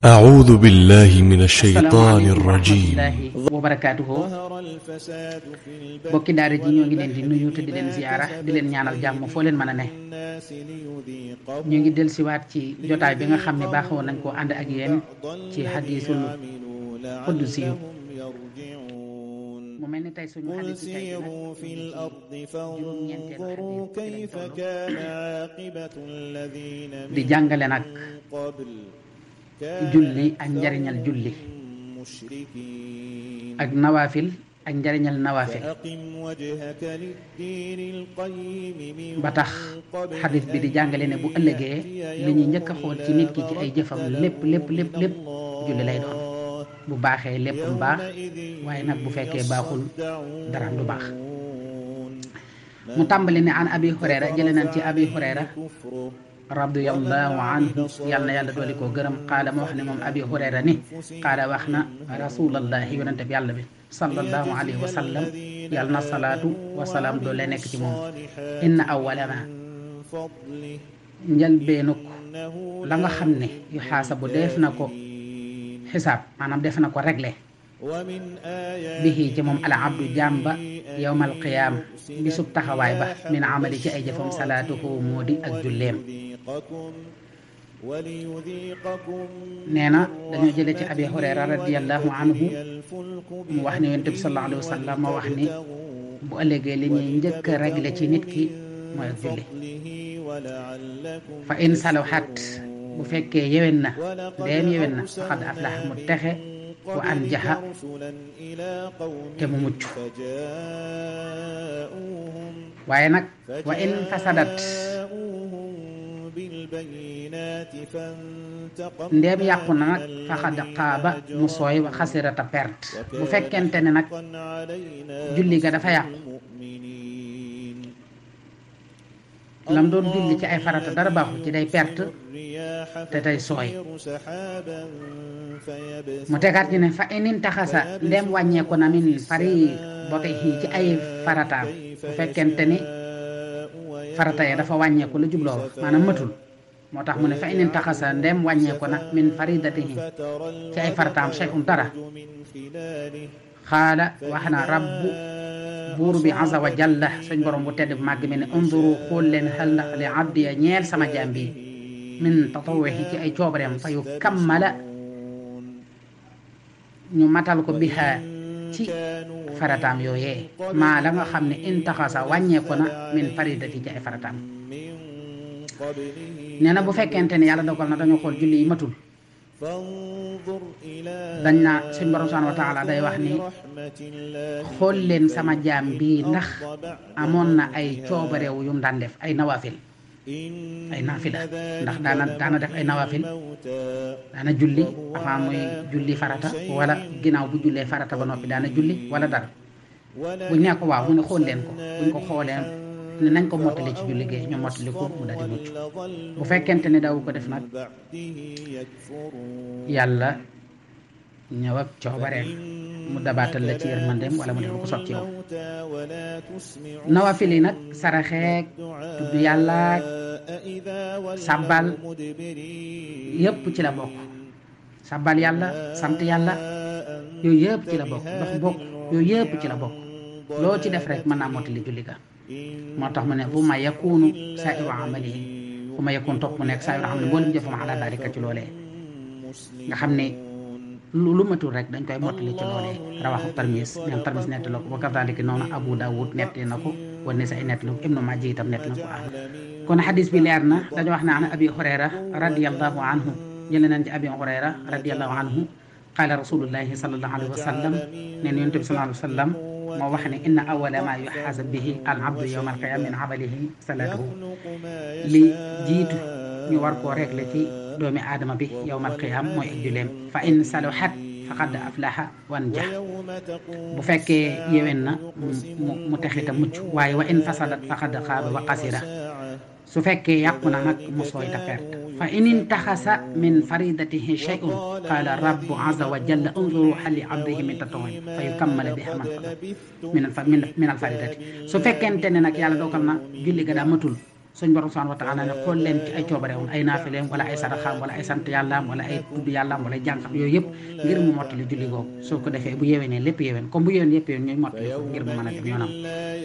أعوذ بالله من السلام الشيطان عليكم ورحمة الرجيم الله وبركاته bokki daara ji ñoo ngi leen di nuyu te di leen ziyaara di leen ñaanal jàmm foo leen mën a ne ñu ngi dellusiwaat ci jotaay bi nga xam ne baaxoo nañ koo ànd ak yéen ci hadiisul qudsi mu mel ni tey suñu hadiisu tey bi nag juróom-ñeenteelu hadiis di jàngale nag julli ak njariñal julli ak nawaafil ak njariñal nawaafil ba tax xadis bi di jàngale ne bu ëllëgee li ñuy njëkk a xool ci nit ki ci ay jëfam lépp julli lay doon bu baaxee lépp mu baax waaye nag bu fekkee baaxul dara du baax mu tàmbali ne an abi hurayra jële nañ ci abi hurayra radiyallahu anhu yàlla na yàlla dooli koo gërëm qaala ma wax ne moom abi hurayra ni qaala wax na rasulallahi yonente bi yàlla bi sallallahu alayhi wa sallam yàlla na salaatu wa salaam doole nekk ci moom inna awwalana njëlbeenuk la nga xam ne yu xaasabu def na ko xisaab maanaam def na ko réglé bihi ci moom al abdu jàmba yawmal qiyaam bisub taxawaay ba min amali ci ay jëfam salaatuhu moo di ak julleem nee na dañoo jële ci abi hurayra radiyallahu anhu mu wax ne yonent bi sallallahu alayhi wa sallam moo wax ni bu ëllëgee li ñuy njëkk a réglé ci nit ki mooy ak julli fa in salahat bu fekkee yewen na ndeem yewen na faqad aflaha mu texe wa an jaxa te mu mucc waaye nag wa in fasadat ndeem yàqu na nag faqad xaaba mu sooy wa xasirata perte bu fekkente ne nag julli ga dafa yàqu lam doon julli ci ay farata dara baaxu ci day perte te tey sooy mu tegaat ñu ne fa inin taxasa ndem wàññeeku na min fari bote ci ay farataam bu fekkente ni farata ya dafa wàññeeku la jubloo wax maanaam matul moo tax mu ne fa inin taxasa ndem wàññeeku na min faridatihi ci ay farataam shay'un dara xaala wax na rabbu buur bi azza wa jalla suñ borom bu tedd bu màgg mi ne unzuru xool leen xel ndax li abdiya ñeel sama jaam bi min tatawuhi ci ay coobareem fa yu kammala ñu matal ko biha ci farataam yooyee maa la nga xam ne intaxasa wàññeeku na min faridati ci ay farataam nee na bu fekkente ne yàlla dogal na dañu xool julli yi matul dañ naa suñ borom subhanahu wa taala day wax ni xool leen sama jaam bi ndax amoon na ay coobareew yu mu daan def ay nawaafil ay naafila ndax daana def ay nawaafil daana julli avant muy julli farata wala ginnaaw bu jullee farata ba noppi daana julli wala dara buñ ne ko waaw mu ne xool leen ko buñ ko xoolee ne nañ ko mottali ci julli gee ñu mottali ko mu daal di mucc bu fekkente ne daw ko def nag yàlla ñëw ak coobareem mu dabaatal la ci yërmandeem wala mu def lu ko soog ci yow nawafil yi nag saraxeek tudd yàlla sàbbal yëpp ci la bokk sàbbal yàlla sant yàlla yooyu yëpp ci la bokk dox bokk yooyu yëpp ci la bokk loo ci def rek mën naa mottali julli ga moo tax mu ne bu ma yakunu saa'iru amalihi bu ma yakun topp mu nekk saa'iru amalihi mboolem jëfam ala dalika ci loolee nga xam ne lu matul rek dañ koy mottali ci loolee rawaxu tarmis neen tarmis nett la ko wa kadalika noonu abu daawud netti na ko wa nisa'i nett la ko ibnu maaja itam nett na ko kon xadis bi leer na dañu wax ne an abi hurayra radiyallahu anhu jële nañ ci abi hurayra radiyallahu anhu qaala rasulullahi sallallahu alayhi wa sallam neen yonent bi sallallahu alayhi wa sallam moo wax ne inna awwala ma yuxaasab bihi al abdu yawma alqiyama min amalihi salaatuhu li jiitu ñu war koo régler ci doomi aadama bi yawma alqiyam mooy ak julleem fa in saluhat faqad aflaha wan jax bu fekkee yewen na mu texita mucc waaye wa in fasadat faqad xaaba wa qasira su fekkee yàqu na nag mu sooy ta perte fa in intaxasa min faridatihi shay'un qaala rabbu azza wa jalla unzuru hali abdihi min tatawwu'in fa yukammala biha man min al faridati su fekkente ne nag yàlla dogal na julli ga daa matul suñ borom subhanahu wa ta'ala ne xool leen ci ay coobareewam ay naafileem wala ay saraxaam wala ay sant yàllaam wala ay tudd yàllaam wala jàngam yooyu yëpp ngir mu mottali julli googu soo ko defee bu yéwénee lépp yéwén comme bu yéwén yëpp yéwén ñooy mottali ko ngir mu mën a dem yoonam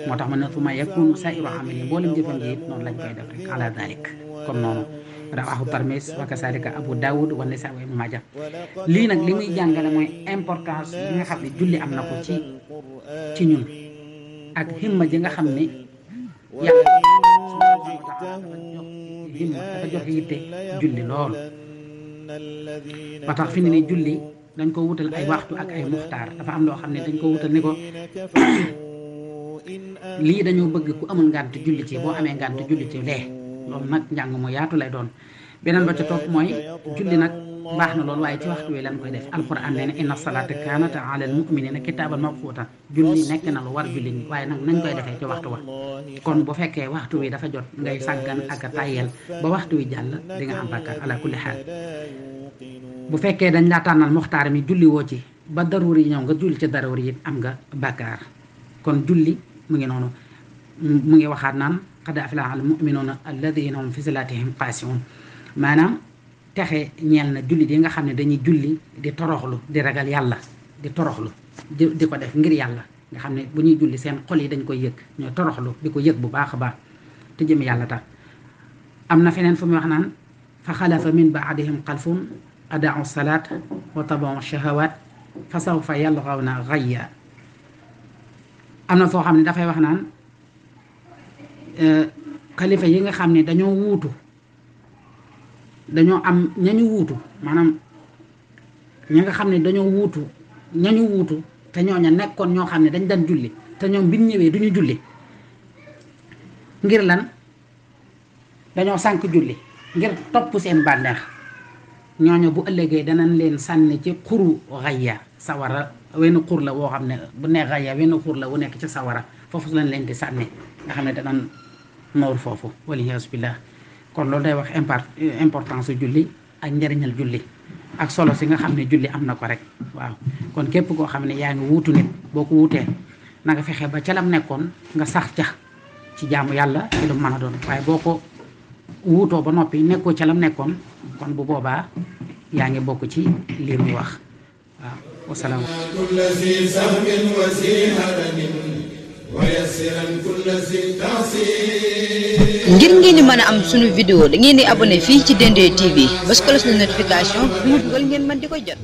moo tax ma ne fu ma yakunu sa'iru amali mboolem jëfam ji it noonu lañ koy def rek ala dalik comme noonu rawahu Tirmidhi wa kasalika Abu Dawud wa Nisaa wa Ibn Majah lii nag li muy jàngale mooy importance bi nga xam ne julli am na ko ci ñun ak himma ji nga xam ne yàlla subhanahu wa ta'ala dafa jox yitte julli lool ba tax fi ne ni julli dañ ko wutal ay waxtu ak ay muxtaar dafa am loo xam ne dañ ko wutal ni ko lii dañoo bëgg ku amul ngànt julli ci boo amee ngànt julli ci lee loolu nag njàng mu yaatu lay doon beneen ba ca topp mooy julli nag baax na loolu waaye ci waxtu wi lan koy def alquran nee na inna salaata kaanat alal mu'minina kitaaban mawquuta julli nekk na lu war julli ñi waaye nag nañ koy defee ci waxtu wa kon bu fekkee waxtu wi dafa jot ngay sàggan ak a tàyyeel ba waxtu wi jàll di nga am bàkkaar ala kulli xaal bu fekkee dañ laa tànnal muxtaar mi julli woo ci ba daruri yi ñëw nga julli ci daruri yi am nga bàkkaar kon julli mu ngi noonu mu ngi waxaat naan qad aflaha al mu'minuuna alladina hum fi salaatihim qaasi'uun maanaam texe ñeel na julli yi nga xam ne dañuy julli di toroxlu di ragal yàlla di toroxlu di ko def ngir yàlla nga xam ne bu ñuy julli seen xol yi dañ koy yëg ñooy toroxlu di ko yëg bu baax a baax te jëm yàlla tax am na feneen fu muy wax naan fa xalafa min ba'dihim xalfun adaa'u salaat wa tabaa'u shahawaat fa sawfa yalqawna ghayya am na foo xam ne dafay wax naan xalifa yi nga xam ne dañoo wuutu dañoo am ñañu wuutu maanaam ñi nga xam ne dañoo wuutu ñañu wuutu te ñooña nekkoon ñoo xam ne dañ daan julli te ñoom biñ ñëwee duñu julli ngir lan dañoo sànk julli ngir topp seen bànneex ñooñu bu ëllëgee danañ leen sànni ci xuru xayya sawara wenn xur la woo xam ne bu ne xayya wenn xur la wu nekk ci sawara foofu lañ leen di sànni nga xam ne danañ noor foofu waliyaasu billah kon loolu day wax importance su julli ak njëriñal julli ak solo si nga xam ne julli am na ko rek waaw kon képp koo xam ne yaa ngi wuutu nit boo ko wuutee na nga fexe ba ca lam nekkoon nga sax ca ci jaamu yàlla ci lu mën a doon waaye boo ko wuutoo ba noppi nekkoo ca lam nekkoon kon bu boobaa yaa ngi bokk ci lii muy wax waaw wasalaam ngir ngeen di mën a am sunu vidéo da ngeen di abonné fii ci Dendeye TV bës cloche de notification bu ñu dugal ngeen mën di ko jot.